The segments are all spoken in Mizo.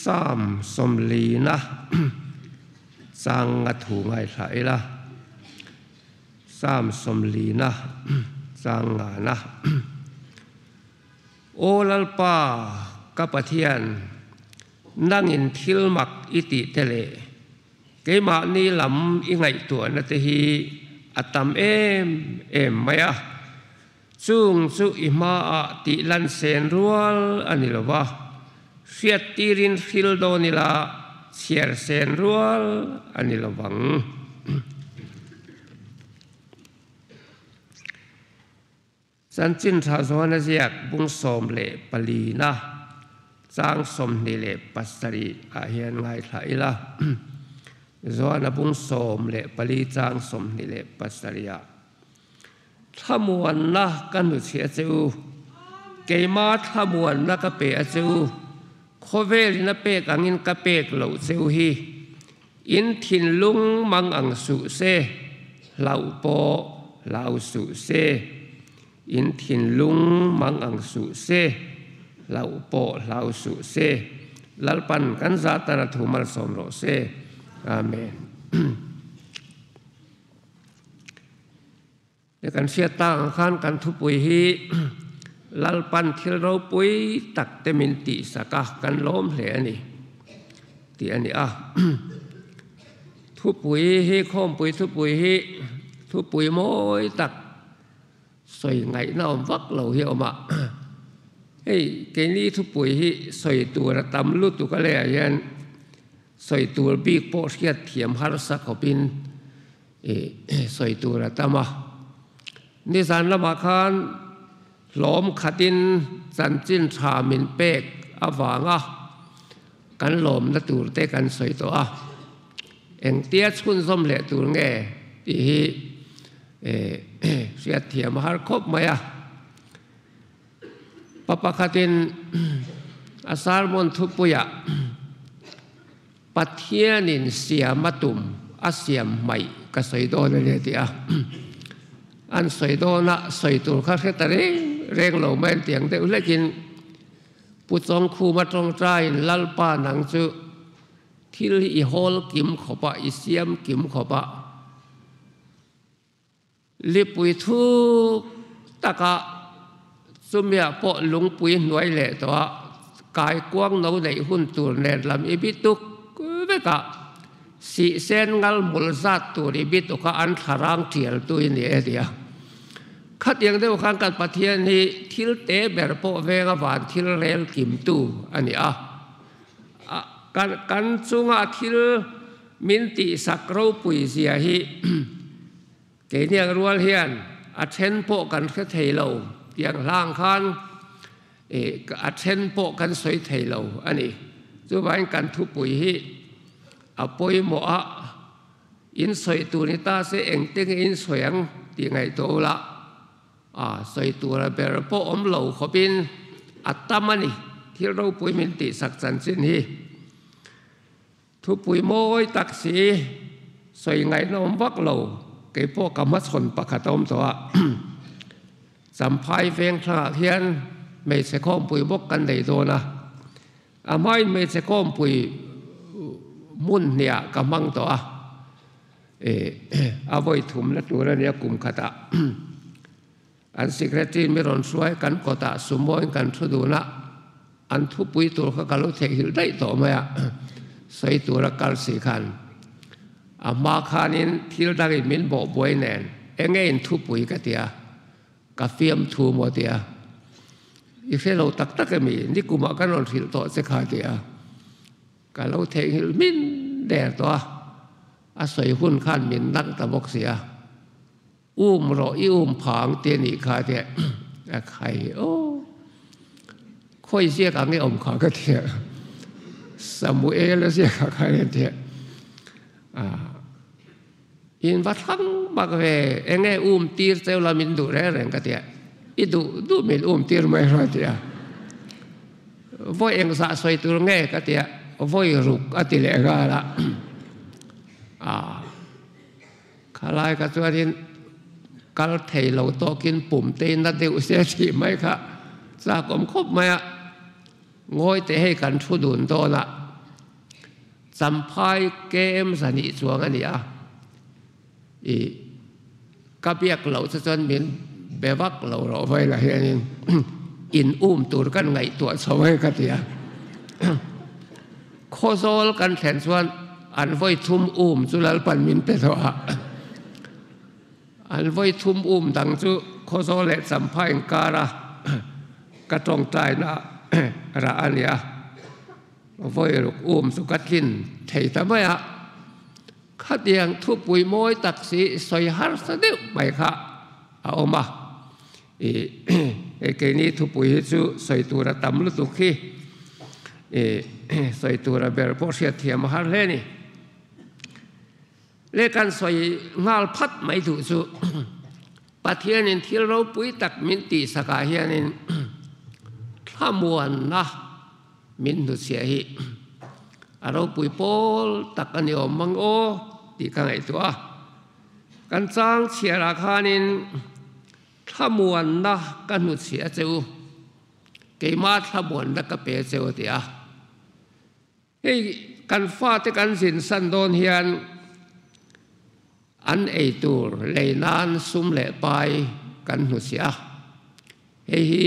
Psalm sawmlina chang nga thu ngaithla ila. Psalm sawmlina chang ngana. Aw Lalpa ka Pathian, nangin thil mak i tih te leh keimahni lam i ngaihtuahna te hi a tam em em mai a. Chung chu i hmaah tih lan sen rual a ni lo va, hriattirin hril dawn ila chhiar sen rual a ni lo vang. Chanchin tha zawn a ziak bung 14 na chang 27 ah hian ngaithla ila. Zawn a bung 14 chang 27 ah Thlamuanna ka hnuchhiah che u, keima thlamuanna ka pe a che u, khawvelin a pek angin ka pek loh che u hi, in thinlung mang ang suh se, hlauh pawh hlau suh se, in thinlung mang ang suh se, hlauh pawh hlau suh se, Lalpan kan zah tan a thu malsawm rawh se. Amen. He kan hriat tak ang khan kan thupui hi Lalpan thil ropui tak te min tihsak a, kan lawm hle a ni tih a ni a. Thupui hi, khawmpui thupui hi thupui mawi tak sawi ngaihna awm vak lo hi a awm a. Hei keini thupui hi sawi tur a tam lutuk a leiah hian sawi tur bik pawh hriat thiam harsa khawpin sawi tur a tam a. Nizan lamah khan hlawm khatin chanchin tha min pek avanga kan lawmna tur te kan sawi tawh a. Engtia chhunzawm leh tur nge tih hi hriat thiam a har khawp mai a. Pa pakhatin a sermon thupuiah Pathianin siam a tum a siam hmaih ka sawi dawn a ni a ti a. An sawi dawna sawi tur kha hre ta reng reng lo mai an ti ang deuh hlekin Pu Chawngkhuma tawngtaiin Lalpa nang chu thil hi i hawl kim khawp a, i siam kim khawp a. Lipui thuk taka chumiah pawh lungpui hnuai leh tawh a, kaikuang no neih hun tur nen lam i bi tuk vek a, sihsen ngal mul zat tur i bi tuk a, an thlarang tial tu i ni e ti a. Khatiang deuh khan kan Pathian hi thil te ber pawh venga van thil rel kimtu a ni a. Kan chunga thil min tihsak ropui zia hi Keiniang rual hian a then pawh kan hre thei lo tiang hlang khan a then pawh kan sawi thei lo a ni. Chuvangin kan thupui hi a pawimawh a, in sawi tur ni ta se engte nge in sawi ang tih ngaihtuah ula, a sawi tura ber pawh awm lo khawpin a tam a ni thil ropui min tihsak chanchin hi. Thupui mawi tak si, sawi ngaihna awm vak lo, kei pawh ka hmachhawn pakhat a awm tawh a. Champhai veng thlangah hian hmeichhe khawmpui bawk kan nei dawn a, a hmain hmeichhe khawmpui hmun hniah ka hmang tawh a, a vawi thumna tur a nia kum khatah. An secretary mi rawn hruai kan kawtah sumoin kan thu dun a, an thupui tur kha ka lo theihnghilh daih tawh mai a, sawi tura kal si khan a hma khanin thil dangin min bawh buai nen enge in thupui ka ti a, ka fiam thu maw ti a, i hre lo tak tak emi, nikumah kan rawn hrilh tawh che kha ti a, ka lo theihnghilh hmin der tawh a, a sawi hun khan min nang ta bawk si a. Um rawh i um phang te nih kha te a khai aw khawi ziak ang i awm kha ka ti a Samuel a ziak a kha en te a in va thlang bak ve enge um tir cheu la min duh reng reng ka ti a i duh duh min um tir mai rawh a ti a vawi engzah sawi tur nge ka ti a vawi ruk a ti leh nghal a a. Khalai kha chuanin kal thei lo tawkin pum te na deuh se tih mai kha chak awm khawp mai a, ngawi teh hei kan thu dun dawn a, Champhai KM 200 chuang a ni a, i ka biak loh che chuan min be vak lo rawh vawilah hianin in um tur kan ngaihtuah chho hei ka ti a. Khawzawl kan thlen chuan an vawi thum um chu Lalpan min pe tawh a, an vawi thum um dang chu Khawzawl leh Champhai inkara ka tawngtaina rah a ni a. Vawi ruk um chu ka tlin thei ta mai a, khatiang thupui mawi tak si sawi harsa deuh mai kha a awm a, i hei keini thupui hi chu sawi tur a tam lutuk hi i sawi tur a ber pawh hriat thiam a har hle a ni. Le kan sawi nghal phat mai duh chu Pathianin thil ropui tak min tihsakah hianin thlamuanna min hnuchhiah hi a ropui pawl tak a ni awm mang aw tih ka ngaihtuah a. Kan chang chhiarah khanin thlamuanna ka hnuchhiah che u, keimah thlamuanna ka pe che u a ti a. Hei kan fate kan zin san dawn hian an ei tur lei nan sum leh pai kan hnu si a. Hei hi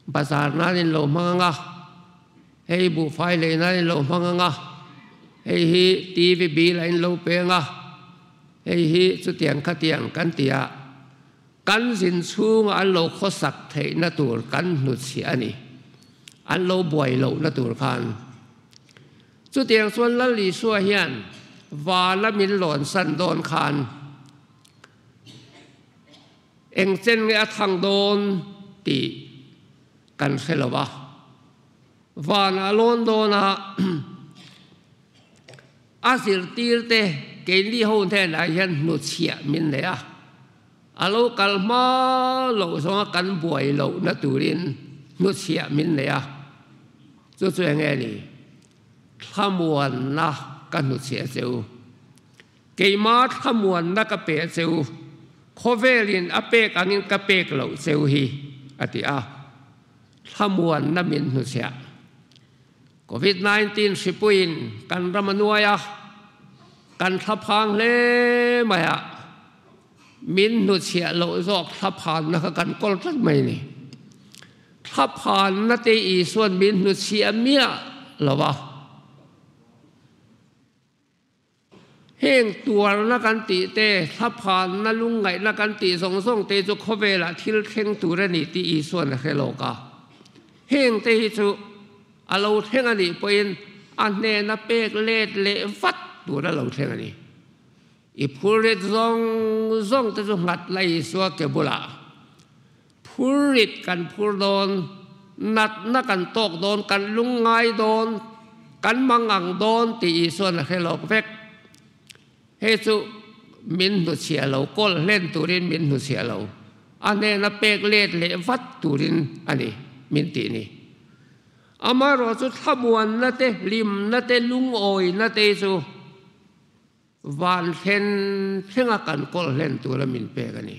bazar nan in lo hmang ang a, hei buhfai lei nan in lo hmang ang a, hei hi TV bill a in lo peng a, hei hi chutiang khatiang kan ti a, Kan zin chhunga an lo khawsak theihna tur kan hnutchhiah a ni. An lo buai lohna tur khan. Chutiang chuan Lal Isua hian vala min lawnsan dawn khan eng chen nge a thang dawn tih kan hre lo va. Vanah lawn dawnah A zirtirte keini ho hnenah hian hnuchhiah min nei a, a lo kal hma loh zawnga kan buai lohna turin hnuchhiah min nei a, chu chu eng nge ni? Thlamuanna ka hnuchhiah che u, keima thlamuanna ka pe che u, khawvelin a pek angin ka pek loh che u hi, a ti a, thlamuanna min hnuchhiah. Covid 19 hripuiin kan ram a nuai a, kan thlaphang hle mai a, min hnuchhiah loh zawk thlaphanna kha kan kawl tlat mai a ni. Thlaphanna te Isuan min hnuchhiah miah lo a. Heng tuarna kan tih te, thlaphanna, lungngaihna kan tih zawng zawng te chu khawvelah thil thleng tur a ni tih Isuan a hre lawk a. Heng te hi chu a lo thleng a nih pawhin a hnena pek let leh vat tur a lo thleng a ni. I phurrit zawng zawng te chu nghat la Isua ke bulah Phurrit kan phur dawn, natna kan tawk dawn, kan lungngai dawn, kan mangang dawn tih Isuan a hre lawk vek. Hei chu min hnuchhiah lo, kawl hlen turin min hnuchhiah lo, a hnena pek let leh vat turin a ni min tih ni. Amaherawh chu thlamuanna te, hlimna te, lungawina te chu Van thlen thlenga kan kawl hlen tura min pek a ni.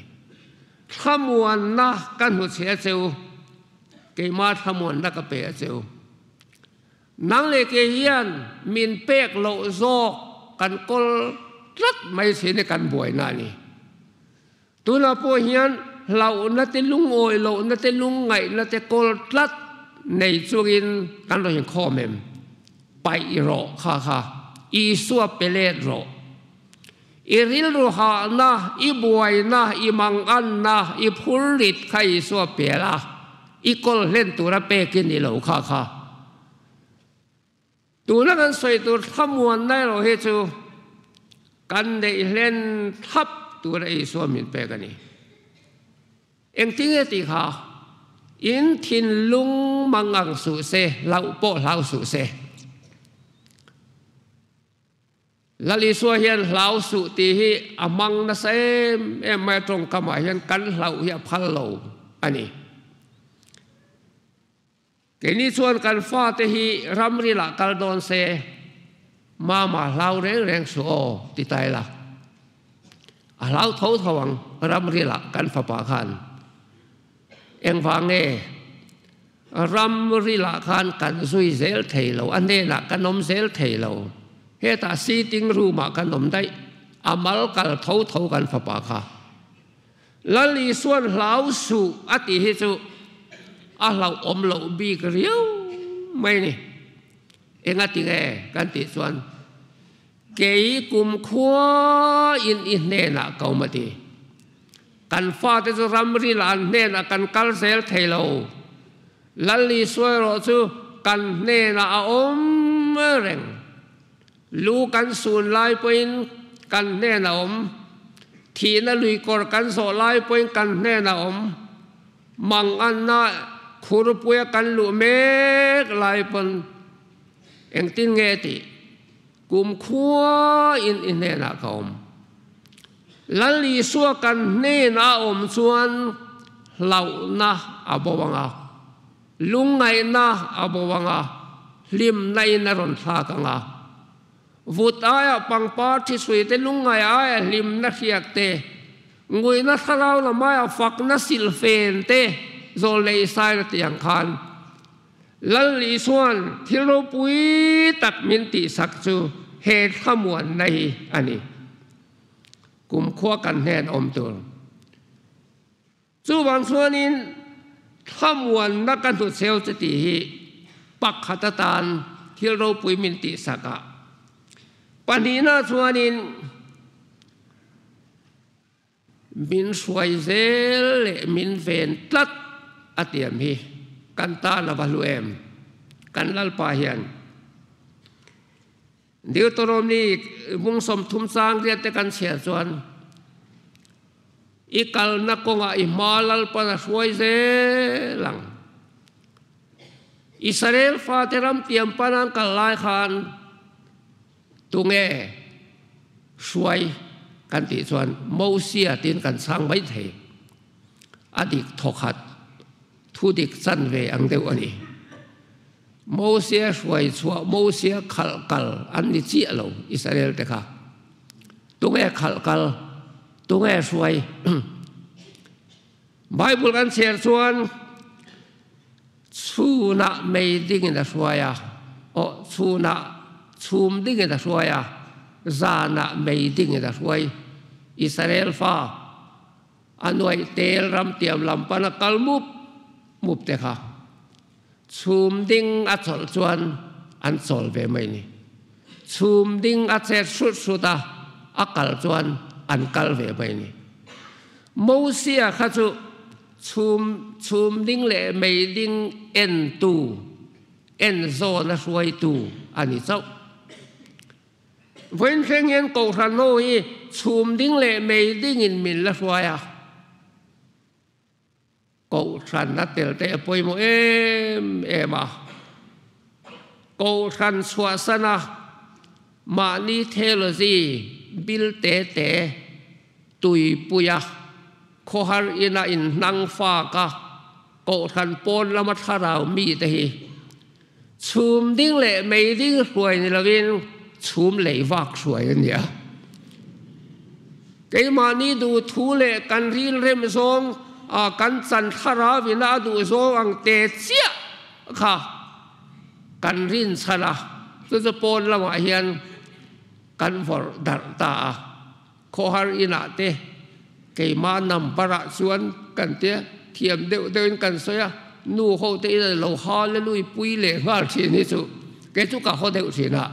Thlamuanna ka hnuchhe a che u, keimah thlamuanna ka pe a che u. Nang leh kei hian min pek loh zawk kan kawl tlat mai thin hi kan buaina a ni. Tunah pawh hian hlauhna te, lungawi lohna te, lungngaihna te kawl tlat nei chungin kan rawn inkhawm em? Paih rawh kha kha, Isua pe let rawh. I rilru hahna, i buaina, i manganna, i phurrit kha Isua pe la, i kawl hlen tura pek i ni lo kha kha. Tuna kan sawi tur thlamuanna erawh hi chu kan neih hlen thlap tura Isua min pek a ni. Engtinge tih kha in thinlung mangang suh se, hlauh pawh hlau suh se. Lal Isua hian hlau suh tih hi a hmang nasa em em mai a, tawngkamah hian kan hlauh hi a phal lo a ni. Keini chuan kan fate hi ramrilah kal dawn se, Mama hlau reng reng suh aw, ti ta ila. A hlau tho tho ang ramrilah kan fapa khan. Engvang nge? Ramrilah khan kan zui zel thei lo, a hnenah kan awm zel thei lo. Hetah sitting room-ah kan awm daih, a mal kal tho tho kan fapa kha. Lal Isuan hlau suh a tih hi chu a hlauhawm loh bik riau mai ni. Engati nge kan tih chuan kei kumkhua in i hnenah ka awm a ti. Kan fate chu ramri lah an hnenah kan kal zel thei lo. Lal Isua erawh chu kan hnenah a awm reng. Lu kan sun lai pawhin kan hnen a awm. Thihna lui kawr kan zawh lai pawhin kan hnen a awm. Manganna khurpuia kan luh mek lai pawn engtin nge tih kumkhua in i hnenah ka awm. Lal Isua kan hnen a awm chuan hlauhna a bo ang a, lungngaihna a bo ang a, hlimna in a rawn thlak ang a. Vut aia pangpar thisui te, lungngaih aia hlimna hriak te, nguihna thlarau lam aia fakna silhfen te zawl leh Israel a tih ang khan Lal Isuan thil ropui tak min tihsak chu he thlamuanna hi a ni. Kumkhua kan hnen awm tur. Chuvang chuanin thlamuanna ka hnuchheu che tih hi pakhat atan thil ropui min tihsak a. Pahnihna chuanin min hruai zel leh min ven tlat a tiam hi kan tan a va hlu em? Kan Lalpa hian Deuteronomy bung 30 chang riat te kan chhiar chuan i kalna kawngah i hma Lalpan a hruai zel ang. Israel fate ram tiam pan an kal lai khan tunge hruai kan tih chuan Mosia tiin kan chhang mai thei. A dik thawkhat thu dik chan ve ang deuh a ni. Mosia hruai chhuah, Mosia khalh kal an ni chiah lo Israel te kha. Tunge khalh kal? Tunge hruai? Bible kan chhiar chuan chhunah mei dingin a hruai a, aw chhunah chhum dingin a hruai a, zanah mei dingin a hruai. Israel fa a nuaih tel ram tiam lam pana kal mup mup te kha. Chhum ding a chawlh chuan an chawl ve mai ni. Chhum ding a chet hrut hrut a, a kal chuan an kal ve mai ni. Mosia kha chu chhum chhum ding leh mei ding entu, en zawna hruaitu a ni chauh. Vawiin thleng hian Kohhran ho hi chhum ding leh mei dingin min la hruai a. Kohhran a tel te a pawimawh em em a, Kohhran chhuahsan a mahni theology bil te te tuipui a, khawhar ina inhnang fak a, Kohhran pawn lama thlarau mite hi chhum ding leh mei ding hruai ni lovin chhum lei vak hruai a ni a. Keimahni duh thu leh kan rilrem zawng a kan chan thlarau ina a duh zawng ang te chiah kha kan rinchhan a, chu chu pawn lamah hian kan vawrh darh ta a. Khawhar inah te keimah number ah chuan kan tia thiam deuh deuhin kan sawi a, nu ho te in lo hallelui pui leh nghal thin hi chu kei chu ka haw deuh thin a,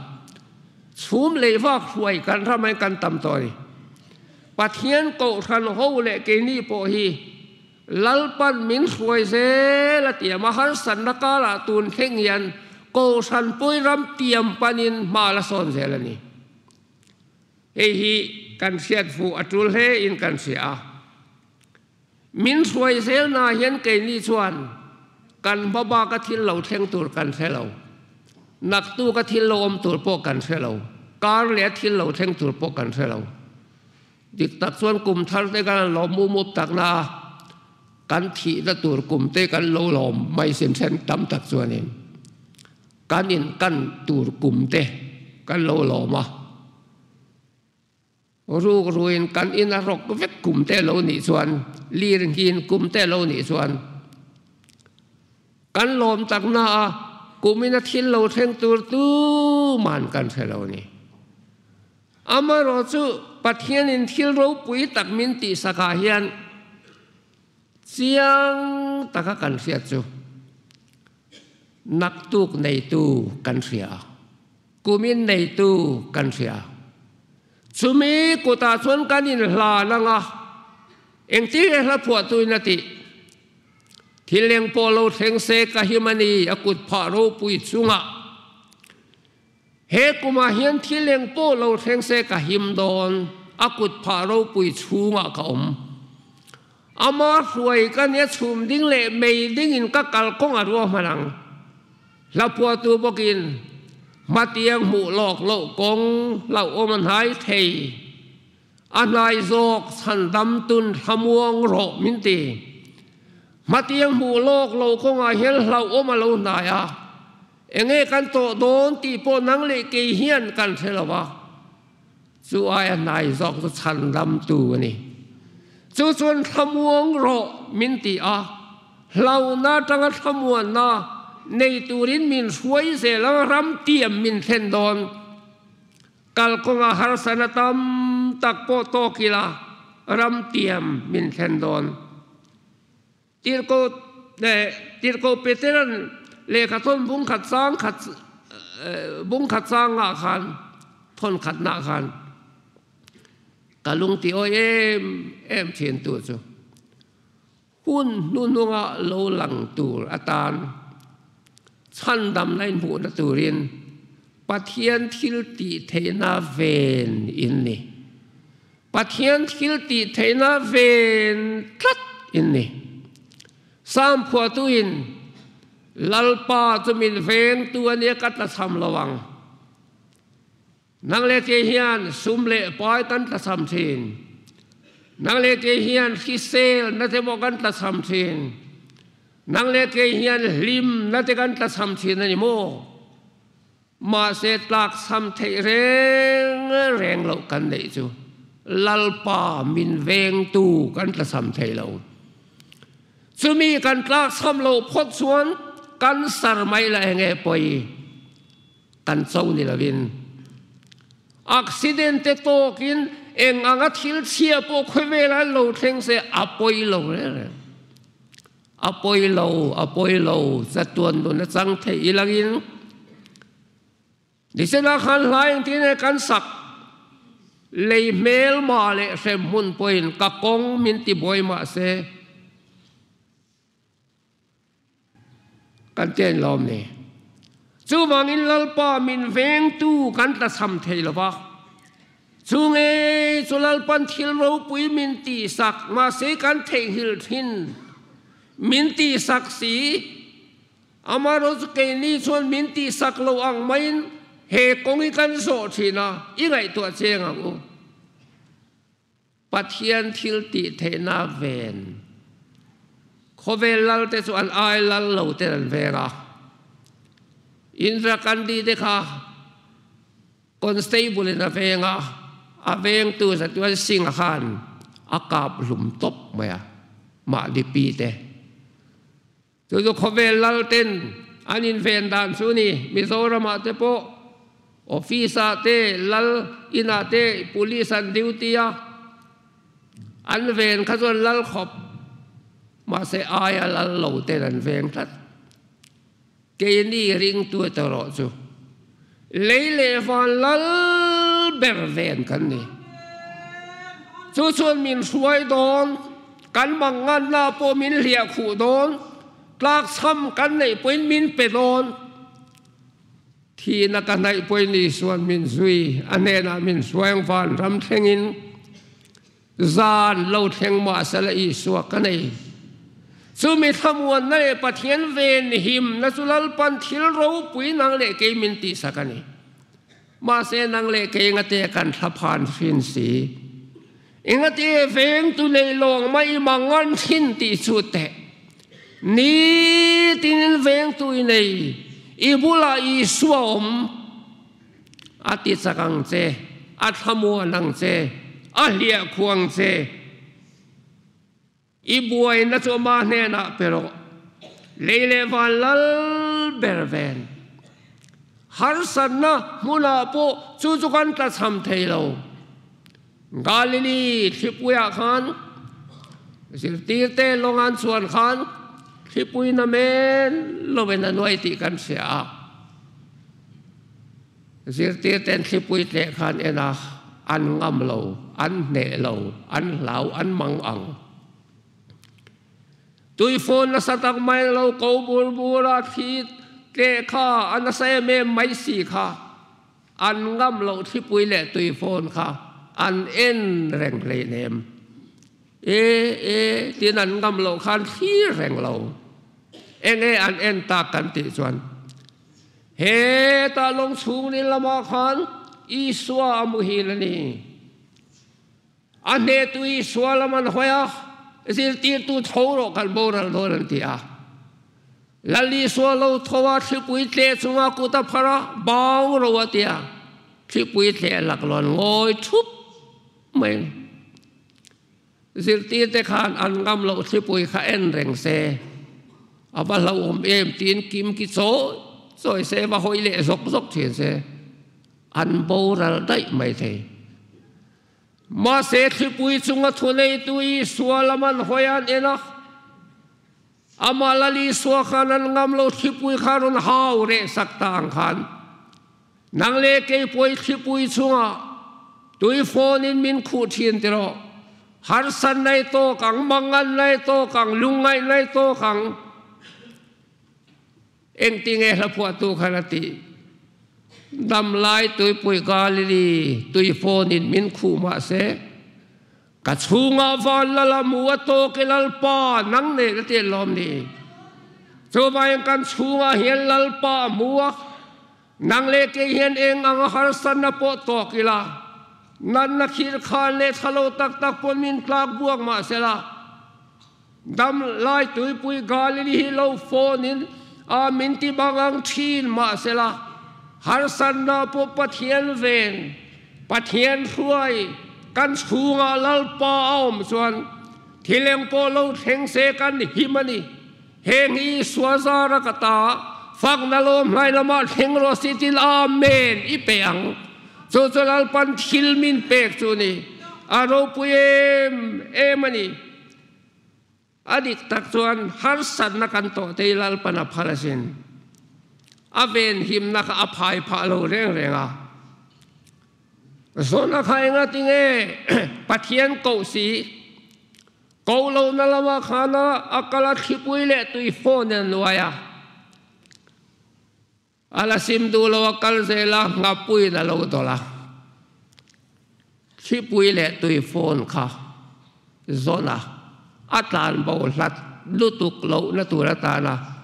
chhum lei vak hruai kan ram ain kan tam tawh a ni. Pathian kohhran ho leh keini pawh hi Lalpan min hruai zel a tiam a, harsatna karah tun thleng hian kohhran pui ram tiam panin hma la sawn zel a ni. Hei hi kan hriat fuh a tul hle in kan hria a. Min hruai zel na hian keini chuan kan hma baka thil lo thleng tur kan hre lo. Naktuka thil lo awm tur pawh kan hre lo. Kar leh a thil lo thleng tur pawh kan hre lo. Dik tak chuan kum thar te kan han lawm mup mup tak na a, kan thihna tur kum te kan lo lawm mai sin then tam tak chuanin. Kan in kan tur kum te kan lo lawm a, ruk ruin kan in a rawk vek kum te lo nih chuan, lir nghin kum te lo nih chuan Kan lawm tak na a, kumin a thil lo thleng tur tuman kan hre lo ni. Amaherawhchu Pathianin thil ropui tak min tihsakah hian chiang taka kan hriat chu naktuk neitu kan hria a, kumin neitu kan hria a. Chumi kutah chuan kan inhlan ang a, engtin nge hla phuahtuin a tih? Thil eng pawh lo thleng se ka him a ni, a kut phah ropui chungah. He kumah hian thil eng pawh lo thleng se ka him dawn, a kut phah ropui chhungah ka awm. Ama hruai ka nia chhum ding leh mei dingin ka kalkawng a ruahman ang. Hlaphuahtu bawkin hmatiang hmuh lawk loh kawng hlauhawm a hnai thei. A hnai zawk chhandam tun thlamuang rawh min ti. Hmatiang hmuh lawk lo kawngah hian hlauhawm a lo hnai a, enge kan tawh dawn tih pawh nang leh kei hian kan hre lo a, chu aia hnai zawk chu chhandamtu a ni. Chu chuan thlamuang rawh min ti a, hlauhna atanga thlamuanna nei turin min hruai zel ang ram tiam min thlen dawn. Kalkawnga harsana tam tak pawh tawk ila ram tiam min thlen dawn. Tirhkoh leh Tirhkoh Petera'n lehkha thawn bung khat chang khat bung khat changah khan thawn khatnah khan ka lung ti awi em em thin tu chu Hun hnuhnunga lo lang tur atan chhandamna inhmuhna turin Pathian thil tih theihna ven in ni. Pathian thil tih theihna ven tlat in ni. Sam phuahtuin Lalpa chu min vengtu a nia ka tlachham lo ang. Nang leh kei hian sum leh pai kan tlachham thin. Nang leh kei hian hriselna te pawh kan tlachham thin. Nang leh kei hian hlimna te kan tlachham thin a ni maw? Mahse tlakchham theih reng reng loh kan neih chu Lalpa min vengtu kan tlachham thei lo. Chumi kan tlakchham loh phawt chuan kan sar mai la enge pawi? Kan cho ni lovin accident te tawkin eng anga thil chhia pawh khawvel an lo thleng se a pawi lo reng reng. A pawi lo, a pawi lo, chatuan nun a chang theih ilangin Nisena khan hla engtin nge kan sak lei hmel mah leh hrem hmun pawhin ka kawng min ti buai mah se Kan chen lawm ni. Chuvangin Lalpa min vengtu kan tlachham thei lo va. Chu nge chu Lalpan thil ropui min tihsak mahse kan theihnghilh thin. Min tihsak si. Amaherawhchu chu keini chuan min tihsak lo ang maiin he kawng hi kan zawh thin a, i ngaihtuah cheng ang u. Pathian thil tih theihna ven. Khawvel lal te chu an ai lal lo ten an veng a. Indira Gandhi te kha constable in a veng a, a vengtu Satwan Singh khan a kap hlum tawp mai a, mahni pi te. Chu chu khawvel lal ten an inven dan chu ni. Mizoramah te pawh office ah te, lal inah te police an duty a, an ven kha chuan lal khawp mahse aia lal lo ten an veng tlat. Keini ringtu erawh chu lei leh van lal ber ven kan ni. Chu chuan min hruai dawn, kan manganna pawh min hliah khuh dawn, tlakchham kan neih pawhin min pe dawn. Thihna ka hnaih pawhin Isua'n min zui, a hnenah min hruai ang vanram thlengin. Zan lo thleng mahsela Isua ka nei. Chumi thlamuanna leh Pathian venhimna chu Lalpan thil ropui nang leh kei min tihsak a ni. Mahse nang leh kei engate kan thlaphan hrin si. Engate vengtu nei lawng mai i mangan thin tih chu teh. Nitinin vengtu i nei, i bulah Isua awm. A ti chak ang che, a thlamuan ang che, a hliah khuh ang che. I buaina chu ama hnenah pe rawh. Lei leh van lal ber ven. Harsatna hmunah pawh chu chu kan tlachham thei lo. Galili thlipuiah khan zirtirte lawng an chuan khan thlipui na men lovin a nuai tih kan hria a. Zirtirten thlipui tleh khan en a, an ngam lo, an hneh lo, an hlau, an mang ang. Tuifawn nasa tak mai lo ko bur bur a, thli tleh kha a nasa em em mai si kha an ngam loh thlipui leh tuifawn kha an en reng hleinem. E e tiin an ngam loh khan thlir reng lo. Enge an en tak kan tih chuan hetah lawng chhungril lamah khan Isua a muhil a ni. A hnehtu Isua lam an hawi a, zirtirtu tho rawh kan boral dawn an ti a. Lal Isua lo tho a, thlipui tleh chunga kut a phar a, bau ro a ti a, thlipui tleh laklawn ngawi thup mai a ni. Zirtirte khan an ngam loh thlipui kha en reng se, a va hlauhawm em tiin kim ki chawi chawi se, va hawi leh zawk zawk thin se, an boral daih mai thei. Mahse, thlipui chunga thuneitu Isua lam an hawi an en a, amah Lal Isua khan an ngam lo thlipui kha rawn hau reh sak ta ang khan, nang leh kei pawh thlipui chunga tui fawnin min khuh thin tiraw, harsan nai tawk ang, mangan nai tawk ang, lungngaih nai tawk ang. Engtinge hla phuahtu khan a tih? Damlai tuipui Galili tui fawnin min khuh mah se, ka chhungah van lal a mu a tawk i Lalpa, nang nen a ti lawm ni. Chuvangin kan chhungah hian Lalpa a hmu a, nang leh kei hian eng anga harsatna pawh tawk ila, natna khirkhan leh thla lo tak tak pawn min tlak buak mah sela, Dam lai tuipui Galili hi lo phone in a min ti bang ang thin mahsela harsatna pawh Pathian ven, Pathian hruai kan chhungah Lalpa a awm chuan thil eng pawh lo thleng se kan him a ni. Heng hi Isua zara ka ta fakna lawm hlai lamah thleng rawh si tin Amen i pe ang. Chu chu Lalpan thil min pek chu ni. A ropui em em a ni. A dik tak chuan harsatna kan tawh te hi Lalpan a phal asin. A venhimna kha a phai phah lo reng reng a. Zawhna kha enga tinge Pathian koh si, koh lohna lamah khan a kal a thlipui leh tui phone in a nuai a. A la sim duh lo a kal zel a, nghapuiin a lo dawlh a. Thlipui leh tui phone kha zawn a, a tlan bo hlat lutuk lohna tur atana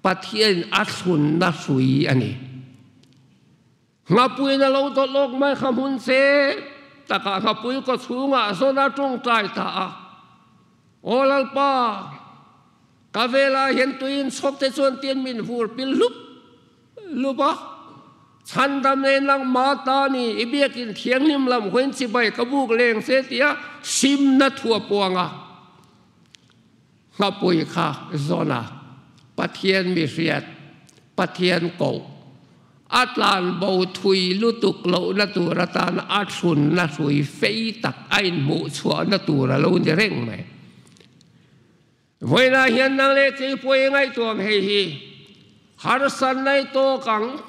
Pathianin a thlunna hrui a ni. Nghapuiin a lo dawlh awk mai kha hmun che takah nghapui kaw chhungah zawn a tawngtai ta a, Aw Lalpa! Ka velah hian tuiin chhawk te chuan tian min vur pil hlup hlup a, Chhandam nei nangmah ta ni, i biakin thianghlim lam huain chibai ka buk leng che tia simna thu a puang a. Nghapui kha zawn a, Pathian mi hriat, Pathian koh, a tlan bo thui lutuk lohna tur atan a thlunna hrui fei tak a inhmuh chhuahna tur a lo ni reng mai. Vawiinah hian nang leh kei pawh i ngaihtuah ang hei hi, Harsan nai tawk ang,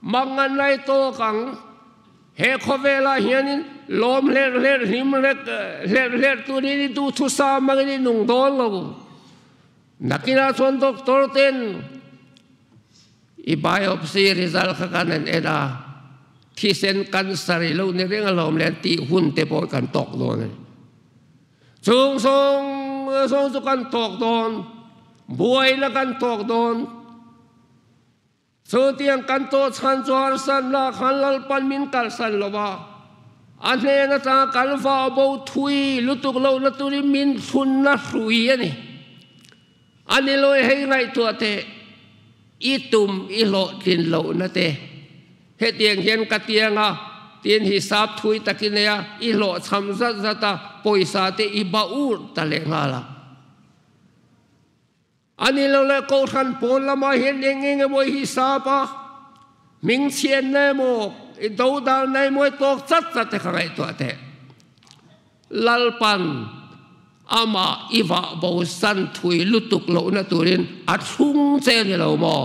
mangan nai tawk ang, he khawvelah hianin lawm hlerh hlerh hlim hlerh hlerh turin i duhthusam angin i nung dawn lo. Nakinah chuan doctor ten i biopsy result kha kan en en a, thisen cancer i lo ni reng alawm le an tih hun te pawh kan tawk dawn a ni. Chung zawng zawng chu kan tawk dawn, buaina kan tawk dawn. Chutiang kan tawh chhan chu harsatna khan Lalpan min kalsan lo va, a hnen atanga kan vau bo thui lutuk lohna turin min thlunna hrui a ni. A ni lawi hei ngaihtuah teh, i tum i hlawhtlin lohna te. Hetiang hian ka tiang a, tiin hisap thui takin nei a, i hlawhchham zat zat a, pawisa te i ba ur ta leh nghal a. A ni lo leh Kohhran pawn lamah hian eng eng emaw i hisap a, hmingchhiatna emaw, i dodalna emaw i tawk chat chat te kha ngaihtuah teh. Lalpan amah i vah bosan thui lutuk lohna turin a thlung che ni lo maw?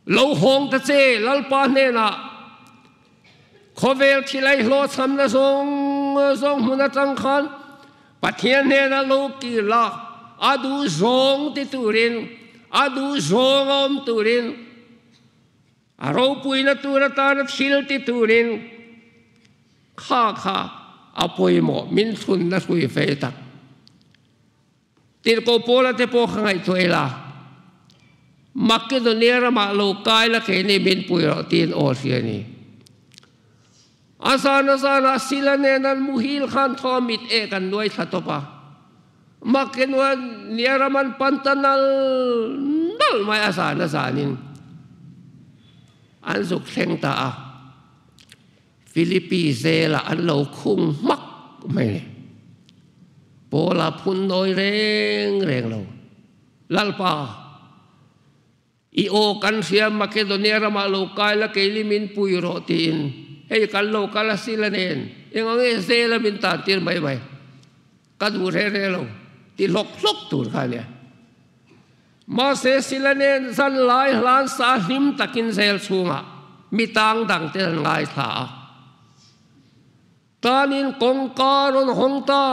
Lo hawng ta che Lalpa hnenah khawvel thil ei hlawhchhamna zawng zawng hmun atang khan Pathian hnenah lo kir la, a duh zawng ti turin, a duh zawng a awm turin, a ropuina tur atana thil ti turin kha kha a pawimawh min thlunna hrui fei tak. Tirhkoh Paula te pawh kha ngaihtuah ila, Makedonia ramah lo kai la keini min pui rawh tiin aw hria a ni. A zan a zanah Sila nen an muhil khan thaw a mit ek an nuai thla tawp a. Makedonia ram an pan ta nal nal mai a zan a zanin an zuk thleng ta a. Philippi zelah an lo khung hmak mai ni. Paula phun nawi reng reng lo. Lalpa, i aw kan hria Makedonia ramah lo kai la keili min pui rawh tiin hei kan lo kal a sila nen eng ang nge zela min tan tir mai mai. Ka duh reng reng lo ti hlawk hlawk tur kha ania. Mahse sila nen zan lai hlan sa hlim takin zel chhungah mi tang dang te an ngaithla a. Tanin kawngka rawn hawng ta,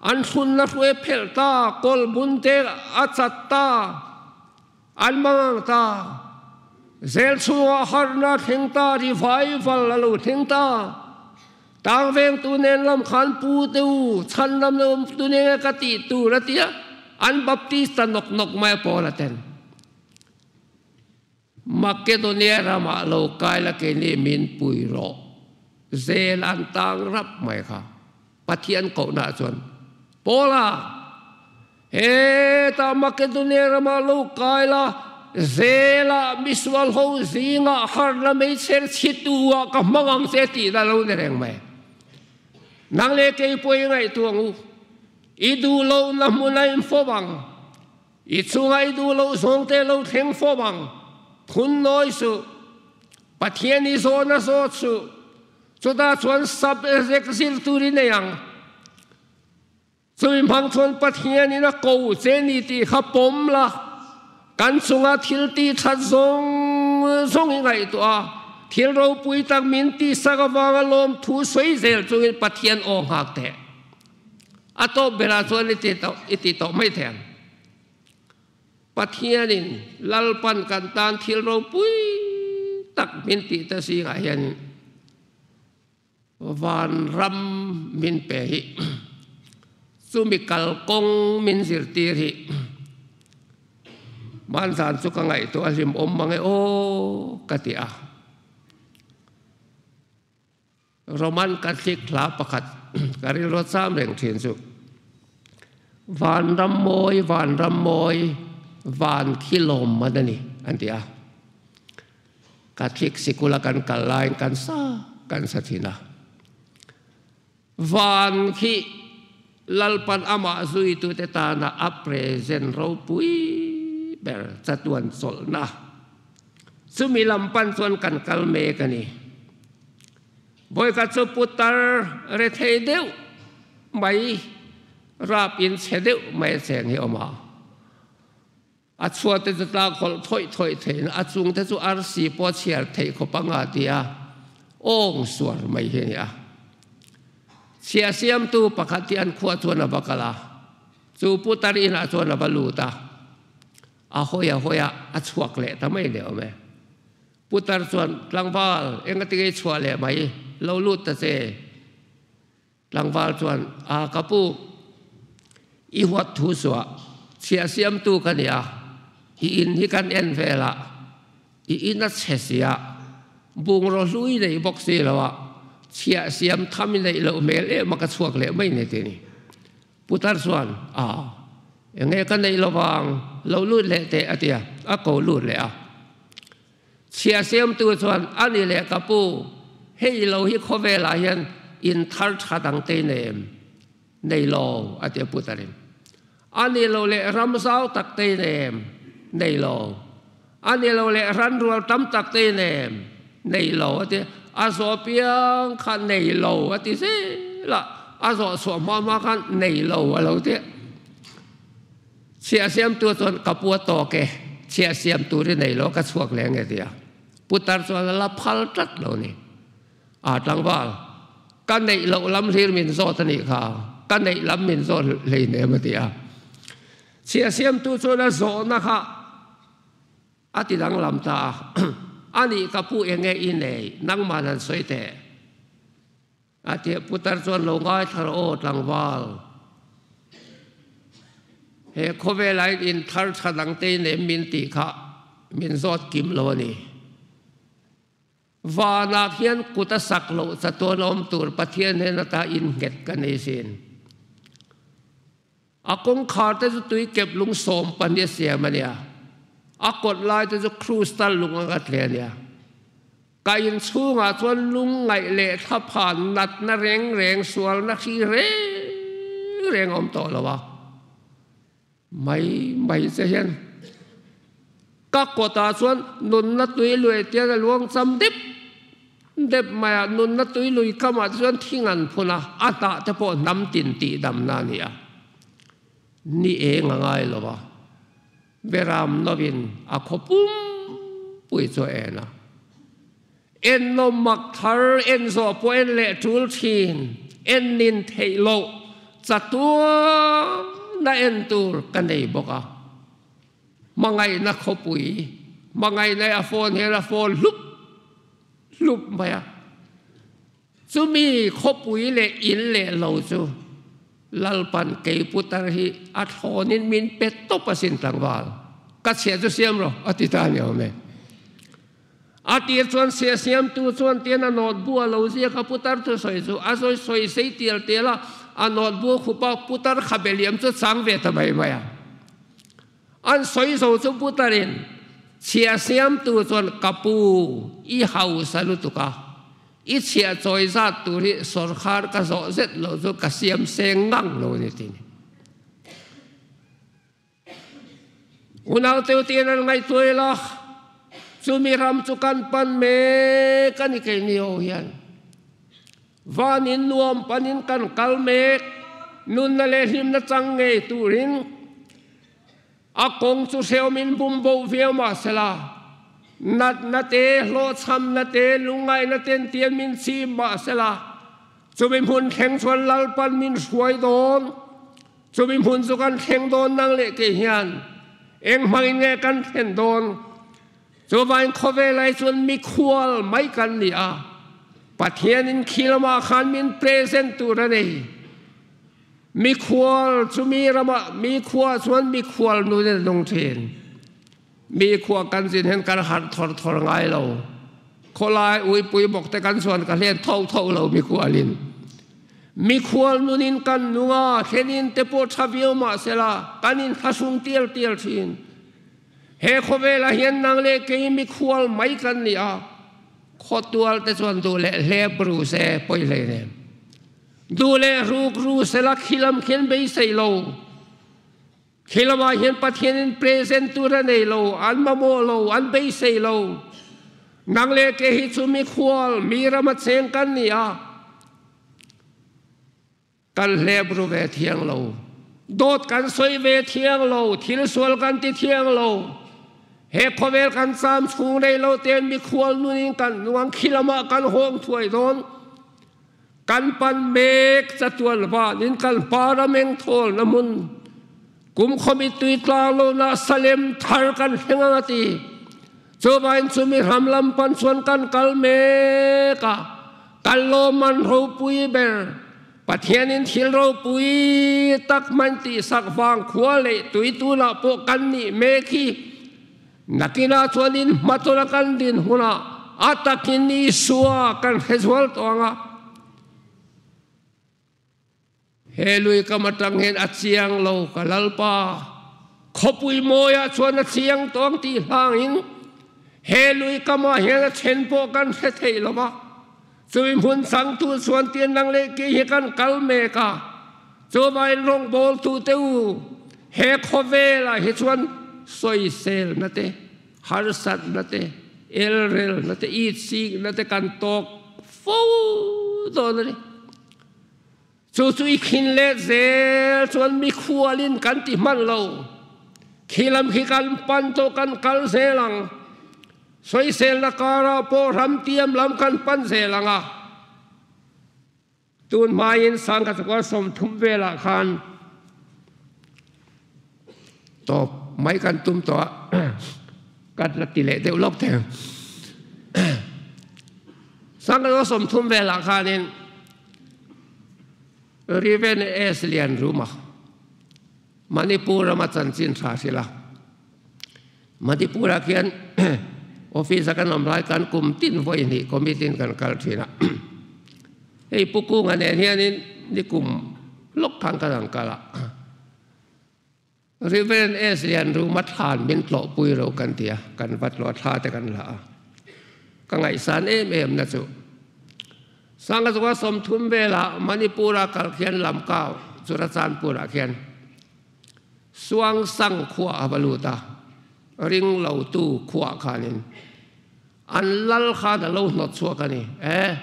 an thlunna hruai phelh ta, kawl bun te a chat ta, an mangang ta. Zel chhungah harhna thleng ta, revival a lo thleng ta. Tang vengtu nen lam khan pu te u, chhan lam lo awm tu nen nge ka tih tur a tia, an baptist ta nawk nawk mai a pawl a ten. Makedonia ramah lo kai la keini min pui rawh. Zel an tang rap mai kha. Pathian kohna chuan Paula Hetah Makedonia ramah lo kai la, zelah misual ho zingah harna meichher chhitu ah ka hmang ang che tih la lo ni reng mai. Nang leh kei pawh i ngaihtuah ang u. I duh lohna hmun a infawp ang. I chungah i duh loh zawng te lo thleng fawp ang. Phun nawi suh. Pathian i zawhna zawt suh. Chutah chuan sap ezek zir tur i nei ang. Chumi hmang chuan Pathianin a ko che ni tih kha pawm la, kan chunga thil tih that zawng zawng i ngaihtuah a, thil ropui tak min tihsak avanga lawmthu sawi zel chungin Pathian aw nghak teh. A tawp berah chuan i ti tawh i ti tawh mai thei ang. Pathianin Lalpan kan tan thil ropui tak min tih te zingah hian Vanram min pe hi, chumi kalkawng min zirtir hi hmanzan chu ka ngaihtuah a hlimawm mang e aw ka ti a. Roman Catholic hla pakhat ka rilru cham reng thin chu, Vanram mawi, vanram mawi, van khi lawmman a ni an ti a. Catholic sikula kan kal laiin kan sa kan sa thin a. Van khi Lalpan amah zuitute tana a present ropui ber chatuan chawlhna. Chumi lam pan chuan kan kal mek a ni. Vawikhat chu putar rethei deuh mai rap in chhe deuh mai a cheng hi a awm a. A chhuate chu tlak hawlh thawih thawih theihin a chungte chu arsi pawh a chhiar theih khawp ang a ti a, awng suar mai hi a ni a. Chhia siamtu pakhat hi an khuah chuan a va kal a, chu putar inah chuan a va lut a, a hawi a hawi a, a chhuak leh ta mai leh awm e. Putar chuan, Tlangval, engati nge i chhuah leh mai? Lo lut ta che. Tlangval chuan, A ka pu, i huat thu suah, chhiah siamtu ka ni a, i in hi kan en vel a, i in a chhe si a, bungraw hlui nei bawk si lo a, chhiah siam tham i neih loh hmel em a ka chhuak leh mai ni ti ni. Putar chuan, A, enge ka neih lovang, lo lut leh teh a ti a, a ko lut leh a. Chhia siamtu chuan, A ni leh ka pu, hei lo hi khawvelah hian in thar tha dang te nei em? Nei lo, a ti a putarin. A nih loh leh ram zau tak te in em? Nei lo. A nih loh leh ran rual tam tak te in em? Nei lo a ti. A zawh piang kha nei lo a ti zel a, a zawh chhuah hma hma khan nei lo a lo ti. Chhiah siamtu chuan ka pu a tawk e, chhiah siam tur i nei lo ka chhuak leh nge ti a. Putar chuan a la phal tlat lo ni. A tlangval, ka neih loh lam hlir min zawt a nih kha, ka neih lam min zawt hleinem a ti a. Chhiah siamtu chuan a zawhna kha a ti danglam ta a, A nih ka pu eng nge i nei, nangman han sawi teh. A ti a, putar chuan lo ngaithla rawh aw tlangval. He khawvelah hian inthar tha dangte i nei min tih kha min zawt kim lo a ni. Vanah hian kut a sak loh chatuan awm tur Pathian hnen ata innghet ka nei sin. A kawngkhar te chu tui kep lung 12 a siam a nia. A kawt lai te chu krustal lung anga tle a nia. Ka inchhungah chuan lung ngaih leh thlaphan natna reng reng sualna hri reng reng a awm tawh lo a. Mai mai che hian ka kawtah chuan nunna tui lui tian a luang cham dep dep mai a, nunna tui lui kamah te chuan thing an phun a, a hnah te pawh hnam tin tih damna a ni a, ni eng a ngai lo a, Beram novin a khaw pum pui chu a en a, en nawm mak thar en zawh pawh en leh tul thin, en nin theih loh chatuana en tur ka nei bawk a. Hmangaihna khawpui, hmangaihna a phone hian a phone hlup hlup mai a. Chumi khawpui leh in leh lo chu Lalpan kei putar hi a thlawnin min pe tawp asin tlangval. Ka chhiah chu siam rawh a ti ta a ni awm e. A tir chuan sia siamtu chuan tian a nawt bu a lo ziak a putar chu sawi chu a sawi sawi sei tial tial a, a nawt bu khup a putar khabe liam chu chang ve ta mai mai a. An sawi zo chu putarin chhia siamtu chuan ka pu i hausa lutuk a, i chhia chawi zat tur hi sawrkhar ka zawh zet lo chu ka siam seng ngang lo a ni ti ni. Unau teutin an ngaihtuah ila, chumi ram chu kan pan mek a ni keini ho hian. Vanin nuam panin kan kal mek, nunna leh hlimna chang ngei turin a kawng chu hrehawmin bum bo viau mahsela, natna te, hlawhchhamna te, lungngaihna ten tian min chim mahsela, chumi hmun thleng chuan Lalpan min hruai dawn. Chumi hmun chu kan thleng dawn nang leh kei hian eng hmangin nge kan thlen dawn? Chuvain khawvel ai chuan mikhual mai kan ni a, Pathianin khi lamah khan min present tur a nei. Mikhual chumi ramah mikhua chuan mikhual nun in a nung thin. Mikhua kan zin hian kan harh thawr thawr ngai lo. Khawlai uipui bawk te kan chuan ka hlen tho tho lo mikhualin. Mikhual nunin kan nung a, thlenin te pawh tha viau mahsela kan inthlahrung tial tial thin. He khawvelah hian nang leh kei mikhual mai kan ni a, khawtual te chuan duh leh hlep ru se pawi hlei nem. Duh leh ruk ru sela khilam khian beisei lo. Khilamah hian Pathianin present tur a nei lo, an mamawh lo, an beisei lo. Nang leh kei hi chu mikhual, mi rama cheng kan ni a. Kan hlep ru ve thiang lo. Dawt kan sawi ve thiang lo. Thil sual kan ti thiang lo. He khawvel kan cham chhung rei lo tein mikhual nun in kan nuang khi lamah kan hawng thuai dawn. Kan pan mek chatuan van in kan hma rameng thawl na hmun kum khomi tui tlang lo na Salem thar kan thleng ang a ti. Chuvain chumi ram lam pan chuan kan kal mek a, kan lawmman ropui ber Pathianin thil ropui tak hman tihsak vang khua leh tui tunah pawh kan nih mek hi. Nakinah chuan in hmatawna kan din hunah a takin Isua kan hre zual tawh ang a. He lui kam atang hian a chiang lo ka Lalpa, khawpui mawiah chuan a chiang tawh ang tih hlangin he lui kamah hian a then pawh kan hre thei lo va. Chumi hmun changtu chuan tian nang leh kei hi kan kal mek a, chuvangin rawngbawltute u, He khawvelah hi chuan sawiselna te, harsatna te, elrelna te, itsikna te kan tawk fo dawn a ni. Chu chu i khin let zel chuan mikhualin kan ti hman lo. Khi lam khi kan pan tawh kan kal zel ang. Sawiselna karah pawh ramtiam lam kan pan zel ang a. Tun hmain sangkhat chakua 30 velah khan tawp mai kan tum tawh a, kan la ti leh deuh lawk thei. Sangkhat chakua 30 velah khanin Riven S. Lianruma, Manipur rama chanchin tha hrilh a. Manipur-ah khian office-a kan awm lai khan kum tin vawi hnih committee-in kan kal thin a. Hei Pu Kunga nen hianin nikum lawk khan kan han kal a. Reverend S. Lianruma thlan min tlawhpui lo kan ti a, kan va tlawh thla te kan la a. Ka ngaihsan em em na chu Sanga zawnga 30 velah Manipur-a kal khian Lamkau, Churachandpur-ah khian Suangsang khua a va lut a, ring lotu khuaah khanin an lal khan a lo hnawt chhuak a ni. E,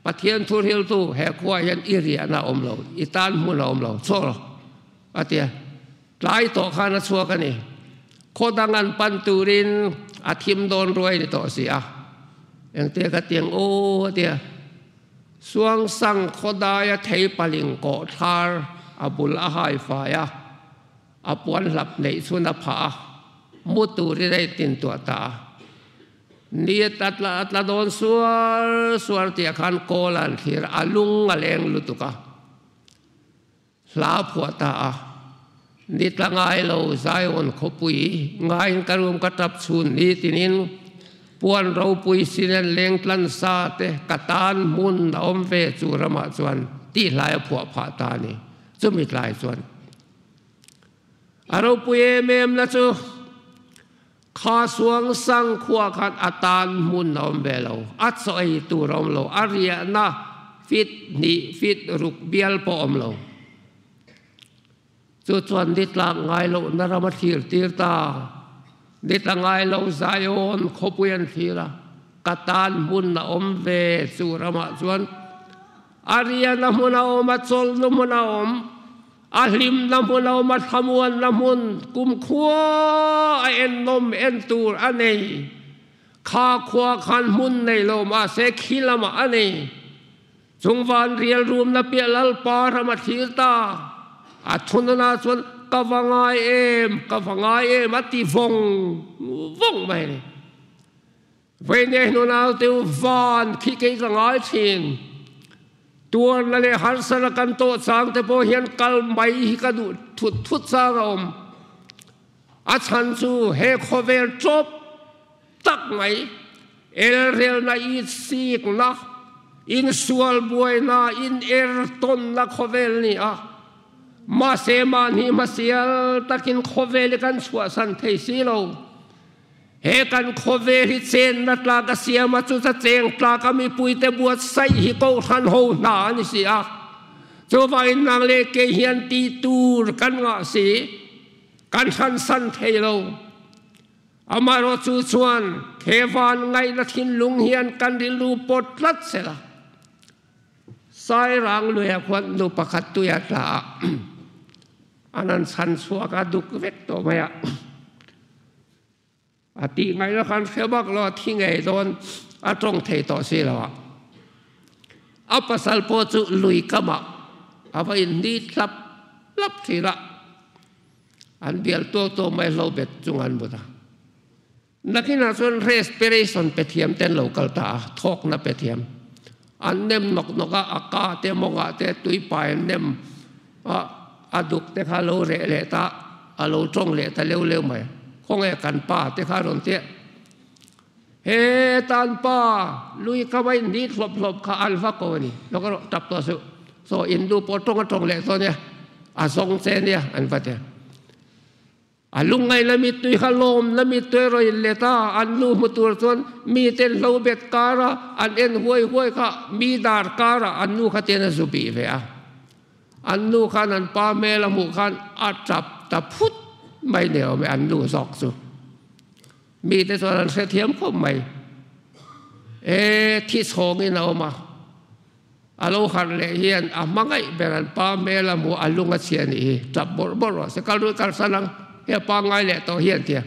Pathian thu hriltu he khuaah hian i riahna a awm lo, i tan hmun a awm lo, chhuak lo, a ti a. Tlai tawh khan a chhuak a ni. Khaw dang an pan turin a thim dawn ruai ni tawh si a. Engtia ka tiang aw a ti a. Suangsang khawdaia thei paling kawh thlar a bul a hai fai a, a puan hlap neih chhun a phah a, mu turin a intintuah ta a. Ni a tla a tla dawn suar suar tih ah khan kawl a han thlir a, a lung a leng lutuk a. Hla a phuah ta a, Ni tla ngai lo Zion khawpui ngaiin ka rum ka tap chhun ni tinin puan ropui sinen lengtlan sa te ka tan hmun a awm ve chu ramah chuan tih hlai a phuah phah ta a ni. Chumi tlai chuan a ropui em em na chu kha suang sang khua khan a tan hmun a awm ve lo, a chaw ei tur a awm lo, a riahna fit hnih fit ruk bial pawh a awm lo. Chu chuan ni tlak ngai lohna ram a thlir tir ta. Ni tla ngai lo Zion khawpui an thlir a, ka tan hmun a awm ve chu ramah chuan a riahna hmun a awm, a chawlhna hmun a awm, a hlimna hmun a awm, a thlamuanna hmun kumkhua a ennawm en tur a nei. Kha khua khan hmun nei lo mahse khi lamah a nei. Chung van rial rumna piah Lalpa ram a thlir ta. A thunana chuan ka va ngai em, ka va ngai em a ti vawng vawng mai a ni. Veineh hnunau teu van khi kei ka ngai thin. Tuarna leh harsana kan tawh chang te pawh hian kal mai hi ka duh thut thut chang a awm. A chhan chu he khawvel tawp tak mai, elrelna itsikna, insual buaina, in ertawnna khawvel ni a. Mahse mahni hmasial takin khawvel hi kan chhuahsan thei si lo. He kan khawvel hi chenna tlak a siam a, chuta cheng tlaka mipuite buatsaih hi kohhran ho hna a ni si a. Chuvangin nang leh kei hian tih tur kan ngah si, kan hransan thei lo. Amaherawh chu chuan he van ngaihna thinlung hian kan rilru pawt tlat sel a. Sairang luia khuan nu pakhat tuia tla a, an han chhan chhuak a, duk vek tawh mai a. A tih ngaihna khan hre bak lo, a thi ngei dawn, a tawng thei tawh si lo a. A pasal pawh chu lui kamah a va inhni hlap hlap thin a. An bial tuak tuak mai hlo bet chung an but a. Nakinah chuan respiration pe thiam te an lo kal ta a, thawkna pe thiam. An nem nawk nawk a, a ka te mawngah te tui pai an nem a, a duk te kha a lo reh leh ta, a lo tawng leh ta leu leu mai. Khawnge kan pa te kha a rawn ti a, He tan pa lui ka va inhnih hlawp hlawp kha an va ko a ni. Lo ka rawh tap tawh suh. Saw in nu pawh tawng a tawng leh tawh nia, a zawng che nia an va ti a. A lungngaih la mittui kha lawm la mittui a rawn inlet a, an nu hmu tur chuan miten hlo bet kar a, an en huai huai kha mi dar kar ah an nu kha tian a zu bih ve a. An nu khan an pa hmel a hmuh khan a tap ta. ta phut mai ni awm e an nu zawk chu. Mite chuan an hrethiam khawp mai. E, thi chhawngin a awm a. A lo harh leh hian a hmangaih ber an pa hmel a hmuh a lung a chhia nih hi. Tap bawrh bawrh rawh se, kal rui kalsan ang, he pa ngai leh tawh hian tia.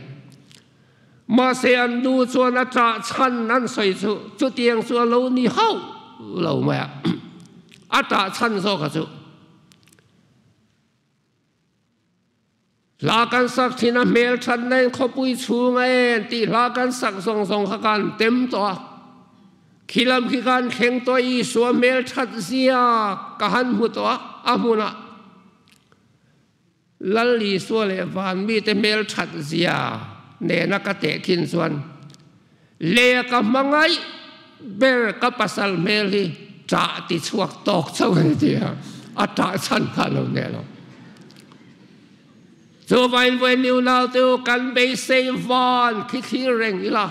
Mahse an nu chuan a ṭah chhan an sawi chu chutiang chu a lo ni hauh lo mai a, a ṭah chhan zawk a chu. Hla kan sak thin a, hmel thatna in khawpui chhung a en tih hla kan sak zawng zawng kha kan tem tawh a. Khi lam khi kan thleng tawh a, Isua hmel that zia ka han hmu tawh a, a hmunah Lal Isua leh van mite hmel that zia nena ka tehkhin chuan leh ka hmangaih ber ka pasal hmel hi ṭah ti chhuak tawk chauh a ni ti a, a ṭah chhan kha a lo neh lo. Chuvain vawiin unau te u kan beisei van khi thlir reng ila,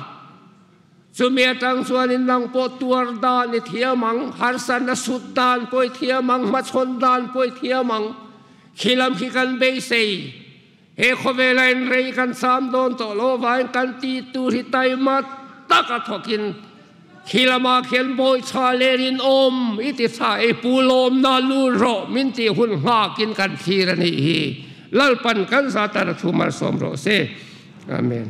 chumi atang chuanin nang pawh tuar dan i thiam ang, harsatna sut dan pawh i thiam ang, hmachhawn dan pawh i thiam ang, khi lam khi kan beisei. He khawvela in rei kan cham dawn tawh lo avangin kan tih tur hi taima taka thawkin khi lamah khian bawichha len in awm i ti tha ei pu lawmna lu rawh min tih hun nghakin kan thlir a nih hi. Lalpan kan za tar a thu malsawm rawh se. Amen.